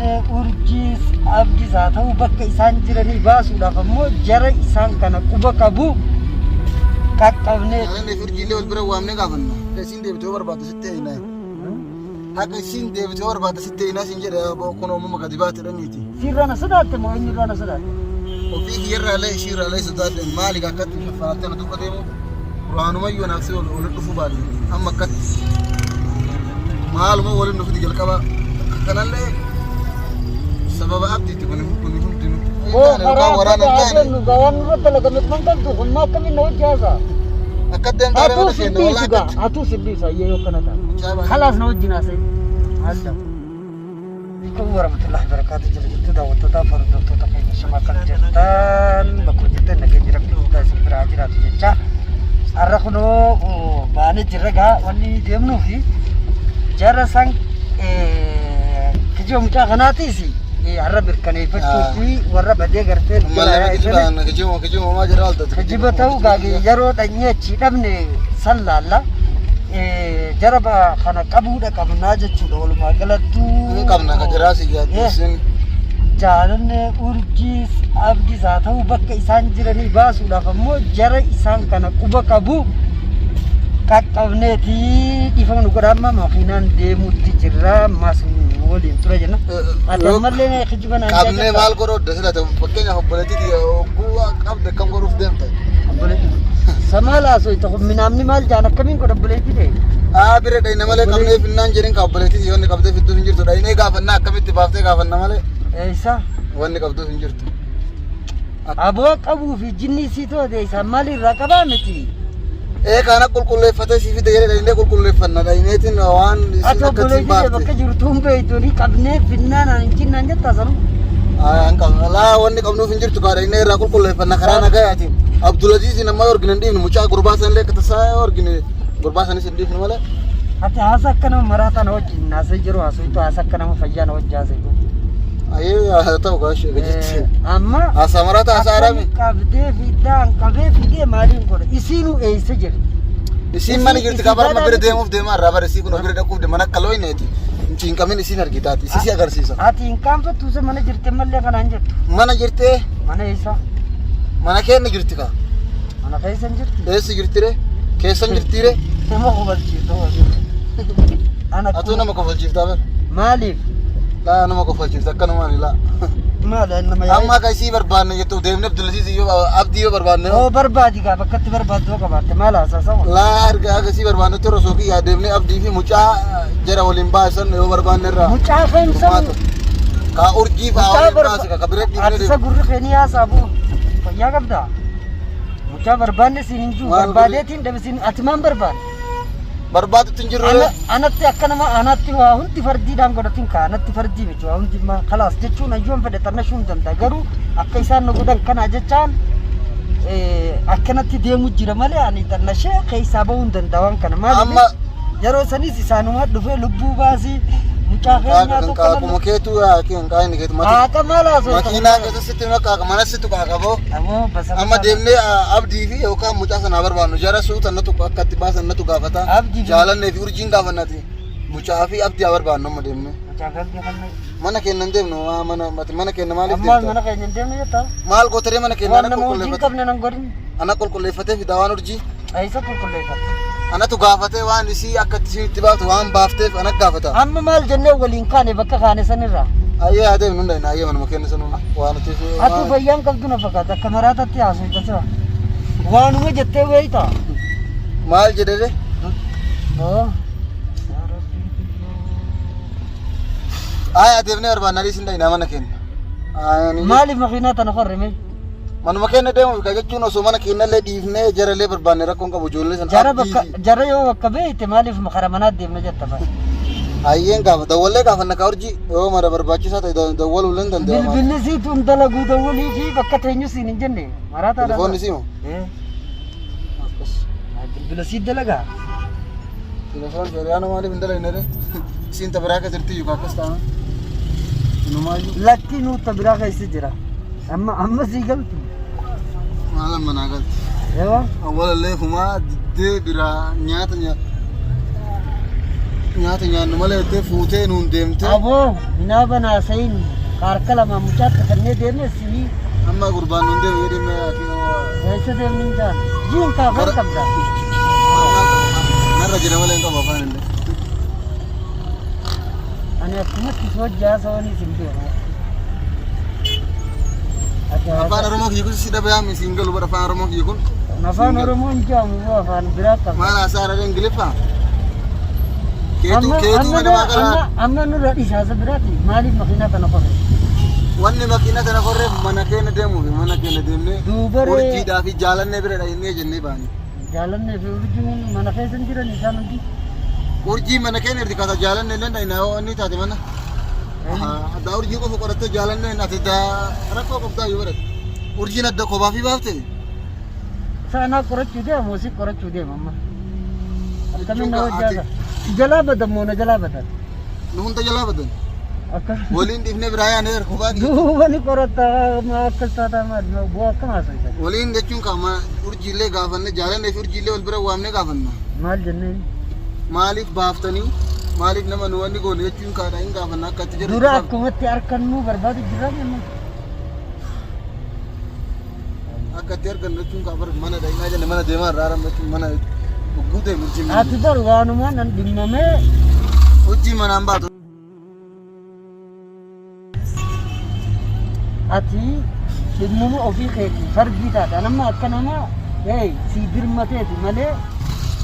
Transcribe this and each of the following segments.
Jaalannee Urjiis Abdiis haa ta'u bakka isaan jiranii baasuudhaaf ammoo jara isaan kana quba qabu qaqqabnee. Jaalannee fi urjiillee wal bira waamnee gaafanna. Akka isiin deebite yoo barbaadde sitti eeyna. Akka isiin deebite yoo barbaadde sitti eeyna siin jedhe kun uumama gadi baate dhaniiti. Siirraa na sodaatte moo eenyurraa na sodaatte? Ofii kiyyarraallee ishiirraallee sodaadhe maali akkatti shaffanaattee na duuka deemu duraanumayyuu anaaf si ol ol dhufuu baate amma akkatti maaluma waliin dhufti jalqaba kanallee sababa abdiitti kun kun hundinuu hin Oo taane karaa yookaan waraana akka hin taane adeemnu gawaan nurra dalagame kan qabdu kun maa akkamiin na wajji haasa'a? akka deemtaa Atuu mana sin keenya dhiisu walaa gaa akkatti atuu sin dhiisu ayyee yoo kana taate. Mucaa baay'ee. Kalaas na wajjin haasa'e. Maal ta'u? Alaikum warahmatullahi wabarakatuh. Jira jirtu daawwattoota fi hordoftoota keenya shama akkam jirtan bakka jirtan nageenya rabbii guddaa isin biraa haa jiraatu jecha. Har'a kunoo baanee jirra gaa wanni deemnuu fi jara san kijiba mucaa kanaatis har'a mirkaneeffachuu fi warra badee gartee nu jalaa Malee yaa'e kijibaan kijibuma kijibuma maa jira alta. Kijiba ta'uu gaa yeroo dhanyee achii dhabne san laalla. Jara kana qabuudha qabnaa jechuudha walumaa galattuu. Hin qabna ka jiraa si yaaddeessin. Jaalanne Urjiis Abdiis haa ta'u bakka isaan jiranii baasuudhaaf ammoo jara isaan kana quba qabu qaqqabneeti dhiifama nu godha amma makiinaan deemuutti jirra ammas nu waliin tura jenna. Ati ammallee kijiba naan Qabnee maal godhu odda sila ta'u fakkeenyaaf obboleettii hogguu qabde akkam godhuuf deemta. Samaal haasoo kun minaamni maal jaan akkamiin godha obboleettii ta'e? Aa bira dhayna malee qabnee finnaan jedhin ka obboleettii wanni qabdee fidduuf hin jirtu dhaynee gaafannaa akkamitti baaftee gaafanna malee Eessa? wanni qabduuf hin jirtu. Aboo qabuu fi jinni isii to'ate isaan maal irraa qabaa miti? Ee kana qulqulleeffatee si fide jedhee dhaynee qulqulleeffanna dhayneetiin waan Ati isiin akkasiin obboleettii ta'e baafte. bakka jirtu hin beektu ni qabnee finnaan aan jinnaan jettaa sanuu. Hin qabnu. Laa wanni qabnuuf hin jirtu kaadha inni irraa qulqulleeffanna karaa nagayaatiin. Abdulaziz nama yoo argine hin dhiifnu mucaa gurbaa sanillee akka tasaa yoo argine gurbaa sanis hin dhiifnu malee. Ati haasa akka nama maraataa na wajjin haasa'e jiru haasa'u haasa akka nama fayyaa na wajjin haasa'e. Ayyee haa ta'u gaashee gajetti. Amma Haasaa maraataa haasaa araami. qabdee fiddaan qabee fidee maaliin godha isiinuu eessa jirti? Isiin mana jirti kabarma bira deemuuf deemaa irraa bara isii kun bira dhaquuf deema akka looyneeti. Hin cinqamin isiin argitaati. Isii si agarsiisa. Ati hin qaanfattu isa mana jirte mallee kanaan jettu. Mana jirtee Mana eessa? mana keenya jirti kaa. Mana keessa hin jirti. Eessa jirtire? Keessan jirtiire? Nama kofalchiifta. Ana Atuu nama kofalchiiftaa bar. Maaliif? Laa nama kofalchiifta akkanumaan laa. Maali nama yaa'e? Amma akka isii barbaanne jettu deemnee Abdulaziz yoo abdii yoo barbaanne Yoo barbaadi gaa bakka itti barbaaddu yoo qabaatte maal haasaasamu? Laa erga akka isii barbaannetti osoo kiyyaa deemnee abdii fi mucaa jara waliin baasan yoo barbaanne irraa. Mucaa keemsan Kaa urjii fa'aa mucaa waliin baase ka bira dhiifnee Ati isa deemne. gurri kee ni haasaa boo. Fayyaa qabdaa? Mucaa barbaanne siin hin jiru. Maal godhe? Barbaadeetiin dhabe siin ati maan barbaanne? Barbaadutti hin jirru. Anatti akka nama anatti waa hundi fardiidhaan godhatin kaa anatti fardii miti waa hundi ma kalaas jechuun ayyoon fedhe xannashuu hin danda'a garuu akka isaan nu godhan kanaa jechaan akkanatti deemu jira malee ani xannashee keessaa bahuu hin danda'a waan kana maaliif Amma- yeroo sanis isaanumaa dhufee lubbuu baasii mucaa keenyaa tokko Qaaquma keetu yaakiin qaayini keetu mati. Haaqa maal haasoo Makiinaa keessa sitti maqaa mana sitti qaaqaboo. Aboo basa Amma deemnee abdii fi yookaan mucaa sanaa barbaannu jara suuta natu akka itti baasan natu gaafata. Abdii fi- Jaalannee fi urjiin gaafannati. Mucaa fi abdii haa barbaannu amma deemnee. Mucaa fi abdii kan Mana keenya hin deemnu maa mana mati mana keenya maaliif Ammaa deemta? mana keenya hin deemne jettaa? Maal gootaree mana keenya Waan ana nama wajjin qulqulleeffate? qabne nan godhin. Ana qulqulleeffatee fidaa waan urjii. Eessa qulqulleeffata? Anatu gaafatee waan isii akka itti isiin itti baaftu waan baafteef ana gaafata. Amma maal jennee waliin kaane bakka kaane sanirraa? Ayyee haa deemnu hin ayyee manuma keenya sanuma waan nuti Atuu fayyaan qabdu na fakkaata akka maraatatti haasofta sira. Waanuma jettee beektaa? Maal jedhee? Oo. Ayi adeemnee barbaanna dhiisin dhayinaa mana keenya. Maaliif makiinaa tana korre mee? Manuma keenya deemuuf ka jechuun osoo mana keenya illee dhiifnee jara illee barbaanne rakkoon qabu ijoollee sana. Jara abdii bakka fi- jara yoo bakka beekte maaliif kara manaa deemna jetta fa'a. Ayyeen gaafa dawwallee gaafanna ka urjii yoo mara barbaachisaa ta'e dawwaluu illee hin danda'ama. Bilbilli siitu hin dalaguu dawwalii fi bakka teenyu siin hin jenne maraataa Telefoonni sii moo? Eh, bilbila sii dalagaa. Telefoon Sooriyaana maaliif hin dalagne ree? Isiin ta biraa keessa jirti iyyuu akkas ta'a. Inumaayyuu Lakki nuutta biraa keessa jira. Amma amma sii galtu. maal amma naa galti. Ewa. Awwalallee fumaa diddee biraa nyaata nyaata. Nyaata nyaannu malee jettee fuutee nuun deemtee. Aboo hinaaba naasayin harka lama mucaatti kannee deeme sii Amma gurbaan nuun deemu jedhee mee ati eessa deemni hin taane. Jiin kaafan qabda. Narra jira malee hin qabu afaan illee. Ani akkumatti si hojii haasawanii sin beeku. Ati Afaan Oromoo kiyya kun si dhabe yaami siin galu bara afaan Oromoo kiyya kun. Afaan Oromoo hin jedhamu boo afaan biraa qaba. Maal haasaa irra Ingiliffaa? Keetuu keetuu mana maqaa Amma nurra dhiisa haasa biraati maaliif makiinaa kana qorre? Wanni makiina tana qorreef mana keenya deemuuf mana keenya deemnee Duubaree urjiidhaa fi jaalannee bira dhaqnee jennee baane. Jaalannee fi urjiin mana keessa hin jiran isaan hundi. Urjii mana keenya irti kaasa jaalannee illee dhaqna yoo inni taate mana. Addaa urjii qofa qorattee jaalannee ati rakkoo qabdaa yoo barate. Urjiin adda kophaa fi baafte. Isa anaa qorachuu deema moo si qorachuu deema amma? Akkamiin na Jechuun wajjaata? Si jalaa badan moo na jalaa badan? Nu hunda jalaa badan. Akka Waliin dhiifnee biraa yaanee kophaa kiyya. duuba ni qoratta maa akkas taataa maal bu'aa akkam haasofta? Waliin jechuun qaama urjiillee gaafanne jaalannee fi urjiillee wal bira waamnee gaafanna. Maal jenneen? Maaliif baaftanii maaliif nama nu wanni goone jechuun kaadha hin gaafanna akka itti jedhu. Dura akkumatti harkannuu barbaadu jirraa amma. Akka itti argannu jechuun kaa bar mana dhaqnaa jenne mana deemaa irraa haramne jechuun mana dhugguu deemu hojii mana. Ati bar waanuma nan dhimmamee Hojii manaan baatu. Ati dhimmuma ofii keetii fardii taate. An amma akka nama hey, sii dirmateeti malee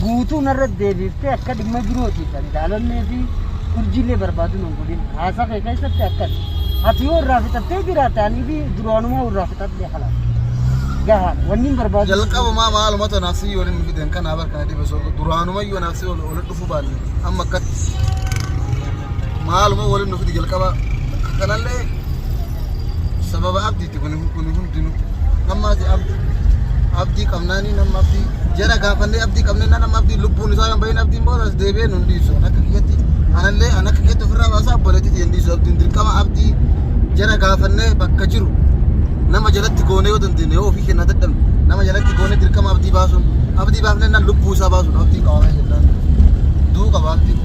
guutuu narra deebiftee akka dhimma birootiif kan jaalannee fi urjiilee barbaadu nan godhin. Haasaa kee keessatti akkas. Ati yoo irraa fixattee jiraatte ani fi duraanumaa irraa fixadhe kalaas. Gahaa wanni hin barbaadu. Jalqabumaa maaluma tanaaf si waliin fiden kanaa barkaa dhibe soo duraanumayyuu anaaf si wal dhufuu baanne amma akkatti maaluma waliin nu fide jalqaba kanallee sababa abdiiti kun kun hundinuu amma ati abdi abdii qabnaanii nama abdii jara gaafannee abdii qabnee nama abdii lubbuun isaa hin bahin abdiin booda as deebi'ee nun dhiisu an akka kiyyatti anallee an akka kiyyatti ofirraa baasaa obboleettii hin dhiisu abdiin dirqama abdii jara gaafannee bakka jiru nama jalatti goonee yoo dandeenye yoo ofii kennaa dadhabne nama jalatti goonee dirqama abdii baasuun abdii baafnee nan lubbuu isaa baasuun abdiin qabamee jennaan duu qaba abdiin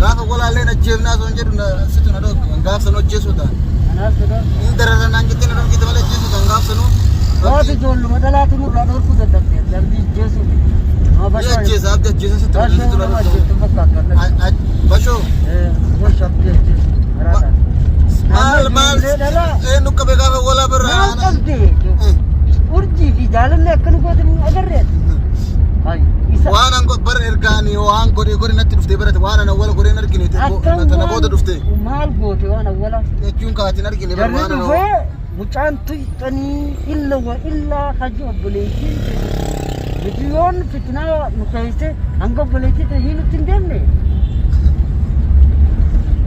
gaafa walaalleen ajjeefnaa osoo hin jedhu situ na dhoofne gaaf san hojjeesuu ta'an Kanaaf jedha. hin darara naan jettee na dhorkite malee ajjeesuu ta'an gaaf sanuu Waati abdii ijoolluma dhalaatu nurraa dhorkuu dadhabde. Abdii ijjeesuu miti. Nama ni bashoo ajjeesa abdii ajjeesa sitti bashoo situ na nama dhorkite ajjeestu fakkaatu. Bashoo Gosh abdii ajjeesu. Maraadhaan. Maal maal eenyu qabe gaafa walaa birraa Maal qabde? Urjii fi jaalalli akka nu goote nu agarreet. Isa waan an bar ergaanii waan godhee godhe natti dhuftee barate waan an awwala godheen argine akkam tana booda dhuftee maal goote waan awwala. jechuun kaatiin argine bar Jarri waan an dhufee mucaan tuyxanii illa wa illaa haji obboleettii nuti yoon fitnaa nu keeyse hanga obboleettii ta'e nutti hin deemne.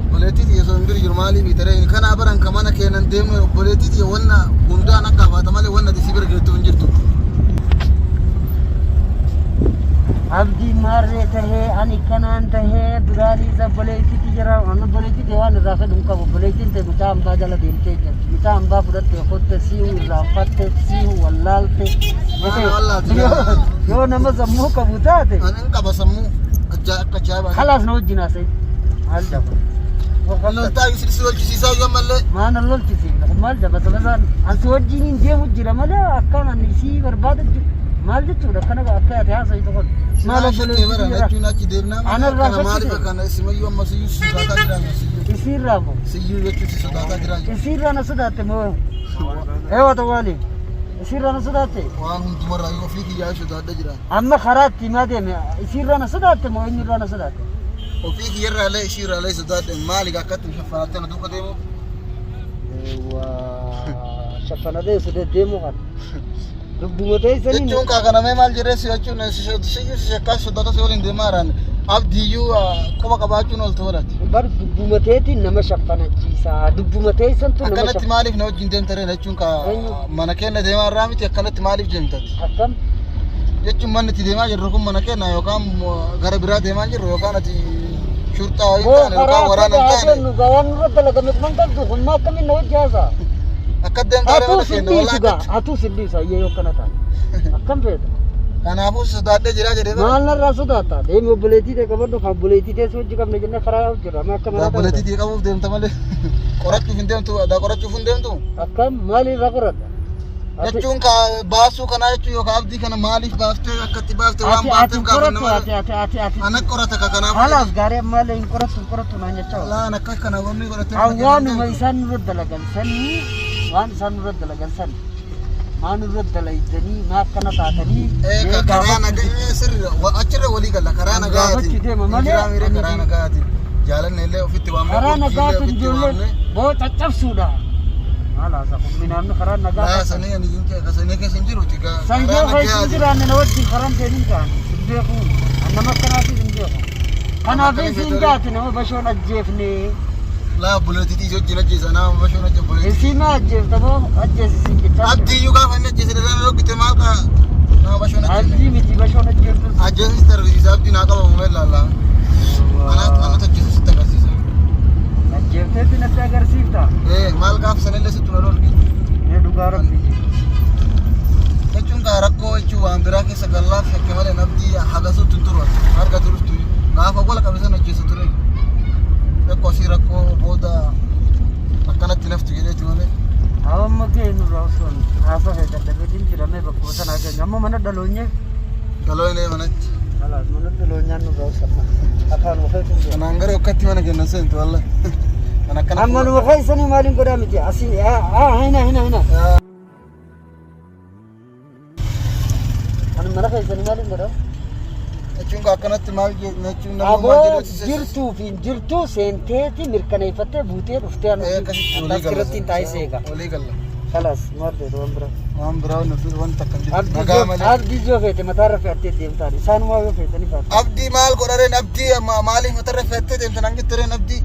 Obboleettii tiyya osoo hin biri jiru maaliif hiitaree kanaa baran ka mana keenan deemne obboleettii tiyya wanna hundaan akka hafaata malee wanna ati si bira geettu hin jirtu. Abdii maarree tahee ani kanaan tahee duraaniis obboleettiitti jira ani obboleettii ta'e waan irraa fedhu hin qabu obboleettiin ta'e mucaa hambaa jala deemtee jirti mucaa hambaa fudhatte kotte siihuu irraanfatte siihuu wallaalte Maal wallaalte jaa? yoo nama sammuu qabu taate Ani hin qaba sammuu akka ajaa'ibaa. kalaas na wajjin haasa'e maal jaba Loltaa si lolchisiisaa yoo ammallee. Maal na lolchisiifna kun maal jaba sabasaan an si wajjin hin deemu jira malee akkaan ani isii barbaada jiru maal jechuudha akkana akka ati haasa'itu kun maal Maal shakkee bara obboleettii jechuun achi deemnaa Ana irraa akkana maaliif shakkite? akkana simayyuu amma siyyuu si sodaataa jiraa siyyuu isiirraa moo siyyuu jechuun si sodaataa jiraa isiirraa na sodaatte moo eewa tawwaali isiirraa na sodaatte waan hundumarraa yoo ofii kiyyaa sodaadha jira amma karaa itti himaa deeme isiirraa na sodaatte moo eenyurraa na sodaatte ofii kiyyarraallee ishiirraallee sodaadhe maali akkatti shaffanattee na duuka deemu Shaffanadee si deddeemuu kana. Dubbuma teessanii. Jechuun kaa kanamee maal jedhee si jechuun siyyuu si shakkaa sodaata si waliin deemaa jiraan abdiyyuu quba qabaachuun ooltu godhati. Bar dubbuma teetiin nama shaffanachiisa. Dubbuma teessantu nama Akkanatti shaffana. maaliif na wajjin deemta ree jechuun kaa Eenyu? mana keenya deemaa irraa miti akkanatti maaliif deemtati? Akkam? Jechuun manni itti deemaa jirru kun mana keenya yookaan gara biraa deemaa jirru yookaan ati shurxaa hin Boo taane karaa yookaan waraana hin akka taane jennu gawaan nurra dalagame kuma hin qabdu kun maa akkamiin na wajji haasa'a? akka deemtaa Atuu mana sin keenya dhiisu walaa gaa akkatti atuu sin dhiisu ayyee yoo akkana taate. Akkam feeta? Kanaafuu sodaadhee jiraa jedhee bara. Maal narraa sodaata? Deemi obboleettii ta'e qabadhu kan obboleettii ta'e hojii qabna jennee karaa yaa'u jira. Amma akka mana Obboleettii ta'e qabuuf deemta malee. Qorachuuf hin deemtu, daa qorachuuf hin deemtu. Akkam maalirraa qoradha? Jechuun ka baasuu kanaa jechuun yookaan abdii kana maaliif baaftee akkatti baaftee waan Ati ati baafteef gaafa qorattu nama ati ati ati ati. ana qorata ka kanaaf. Halaas gaarii ammaallee hin qorattu hin qorattu naan jechaa oola. Laan akka kana wanni godhattee. Hawwaanuma isaan nurra dalagan sanii waan isaan nurra dalagan sani maa nurra dalaydanii maa akkana taatanii Ee mee karaa gaafachuu nagaa sirri achirra walii galla karaa An nagaatiin. gaafachuu deema malee Injiraa miiree ani karaa nagaatiin. Jaalanne illee ofitti waamne. karaa urjii illee nagaatiin ofitti ijoollee waamne. boo caccabsuudha. Maal haasa kun minaamni karaa nagaa Laa fakkaata. sanii ani hin sanii keessa hin jiru tigaa. San yoo keessa hin jiraanne na wajjin karaan seenin ta'an hin beeku. An nama akkanaatiif hin beeku. Kanaaf isin jaati nama bashoon ajjeefne. Laa obboleettii tiisii wajjin ajjeesa nama bashoon ajjeesa obboleettii. Isii maa ajjeefta moo ajjeesi siin jechaa jira. Abdii iyyuu gaafa inni ajjeese irraa na dhoggite maal kaa nama bashoon ajjeese. Abdii miti bashoon ajjeeftu. Ajjeessi sitti argisiisa abdii naa qabamu mee laallaa. Anaatu anatu ajjeese sitti agarsiisa. Ajjeefteetti natti agarsiifta. Ee maal gaafa sanillee sitti na dhoorge. Mee dhugaa rabbii. Jechuun kaa rakkoo jechuun waan biraa keessa gallaaf shakke malee abdii hagasuutti hin turu. Harka turtu gaafa gola qabe sana ajjeesa ture. Rakkoo asii rakkoo booda akkanatti naftu jedheeti malee. Amma ga'e nurraa osoo haasaa kee dadhabeetiin jiramee bakkuma sanaa keenya amma mana dhaloonyee. Dhaloonee manatti. Kalaas mana dhaloonyaan nurraa osoo afaan ofeetu hin jiru. Kanaan garuu akkatti mana kennan seentu wallah. Kan akkana. Amma numa keessanii maaliin godhaa miti asii hina hina hina. Ani mana keessanii maaliin godhaa? Jechuun akkanatti maal jechuun nama maal Aboo jedhu jirtuu fi hin jirtuu seenteeti mirkaneeffattee buutee dhuftee anu akkasitti walii galla. irratti hin taa'isee egaa. Walii galla. Kalaas maal ta'e waan biraa. Waan biraa nuti wanta akkam jirtu. Abdii Nagaa yoo malee. abdii yoo feete mataarra fe'attee deemtaan isaanumaa yoo feetanii faatu. Abdii maal godhareen abdii maaliif matarra fe'attee deemtan hangi tureen abdii.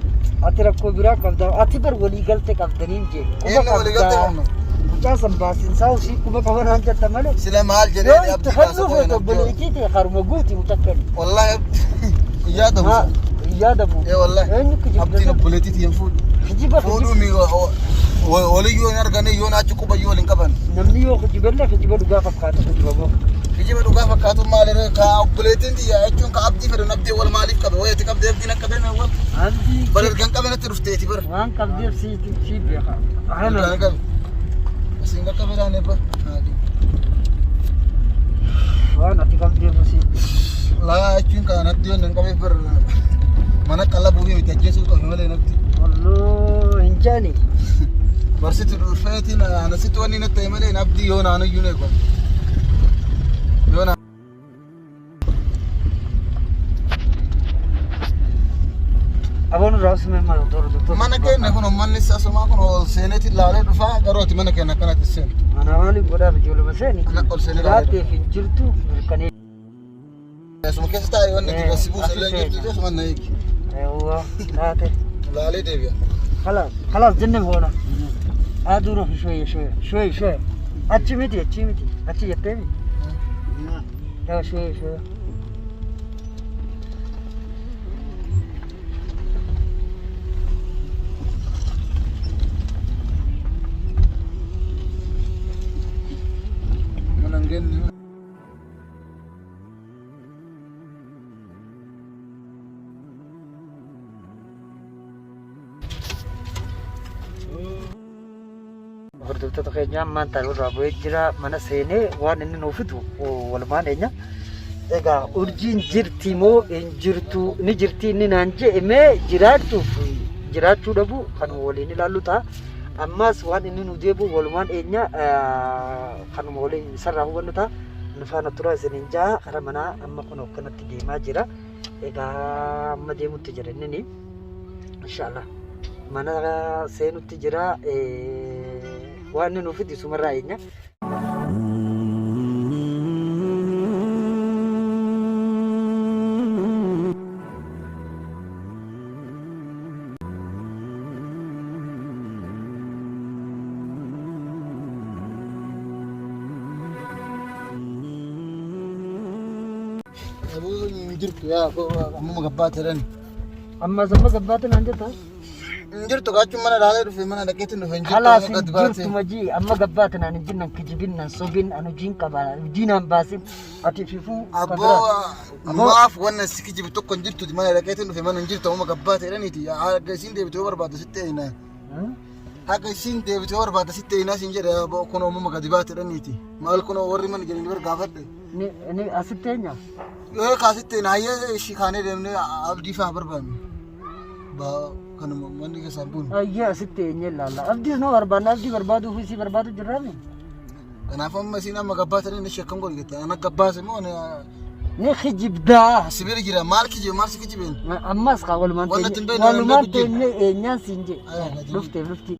Ati rakkoo biraa qabda. Ati bar walii galte qabdaniin jee. Quba Eenyu walii galte qabdaa. qabna? Mucaa san baasinsaa usii quba qabanaan jetta malee. Sila maal Yoo jedhee itti abdii fannuu baasa feete qoyan abdii. obboleettii ta'e haruma guuti mucaa kenni. Wallahi abdii hin yaadamu. Maa hin yaadamu. Ee wallahi. Eenyu kijibda Abdiin obboleettii tiyyan fuudhu. Kijiba Fuudhuu kijiba. mi waliyyuu hin arganne yoon achi quba yoo waliin qaban. Namni yoo kijibellee kijiba dhugaa fakkaata kijiba moo. Kijiba dhugaa fakkaatu maali ree ka obboleettiin tiyya jechuun ka abdii fedhan abdii wal maaliif qabe wayati qabdee abdiin akka beekne wal Abdii bar ergan qabe natti dhufteeti bar. waan qabdeef si si beeka. Ergan qabe. Asiin bakka biraan ebba. Waan ati qabdeef si beeka. Laa jechuun ka natti yoon hin qabeef bar mana qallabuu fi miti ajjeesuu qabe malee natti. Walloo hin jaani. Barsitu dhufeetiin anasitti wanni natti ta'e malee abdii yoo naanu iyyuu eegu. Yoo naa Aboon irraa osoo maal otoo mana keenya kun uummanni asumaa kun ol seeneeti ilaalee dhufaa garuu ati mana keenya akkanatti seentu. Mana maaliif godhaaf ijoolluma seeni? Ana ol seenee ilaalee Jiraattee fi hin jirtu mirkanee. Asuma keessa taa'e wanni Eh, itti si buusa asi illee seeni. jirtu asuma na eegi. Eewwa taate. Ilaalee deebi'a. خلاص خلاص جنب هنا هادو روح شوية شوية شوية شوية أتشي متي أتشي متي أتشي جتني لا شوية شوية Mana hin geenye. Hordoftoota keenya ammaan ta'e irraa bu'ee jira mana seenee waan inni nuuf fidu walumaan eeny'a. Egaa urjiin jirti moo hin jirtu ni jirti inni naan je'e mee jiraachuuf jiraachuu dhabu kan waliin ilaallu ta'a. Ammas waan inni nu deebi'u walumaan eeny'a kanuma waliin isarraa hubannu ta'a. Nu faana turaa isiniin ja'a karaa manaa amma kun akkanatti deemaa jira. Egaa amma deemutti jira inni inshaallah mana seenutti jira waan inni nuuf fidu isumarraa eeny'a. Abuu hin jirtu yaa ammuma gabbaate dhan. Ammas amma gabbaatti naan jettaa? Hin jirtu gaachuun mana ilaalee dhufe, mana dhaqeetiin dhufe, hin jirtu. Kalaas Amma hin gad baate. jirtu majii amma gabbaate naan hin jinnan kijibin nan sobin an hojiin qaba hojii naan baasin ati fifuu Abboo, maaf wanna si kijibu tokko hin jirtu, mana dhaqeetiin dhufe, mana hin jirtu, amma gabbaate jedhaniiti. Haga isiin deebitu yoo barbaadde sitti eeyna. Haga isiin deebitu yoo barbaadde sitti eeyna siin jedhe. Abboo, kunoo amma gadi baate jedhaniiti. Maal, kunoo warri mana jedhanii bar gaafadhe. Ni asitti eenyu? Yoo kaasitti eeyna, hayyee ishii kaanee deemnee abdii fa'aa barbaanne. Ba kanuma manni keessaa buunu. Ayyee, asitti eenyu ilaalla. Abdiis nu barbaanna, abdii barbaaduuf isii barbaadu jirraami. Kanaaf amma isiin amma gabbaatanii inni shakkam godhi jette. Ana gabbaase moo ani Ni kijibdaa. Sibiila jira, maal kijibe, maal si kijibeen? Ammas kaa walumaan Wanna teenye ittiin beeknu walumaan hin beeku. teenye eenyaan siin jee. Ayyaa, Dhufteef dhufti.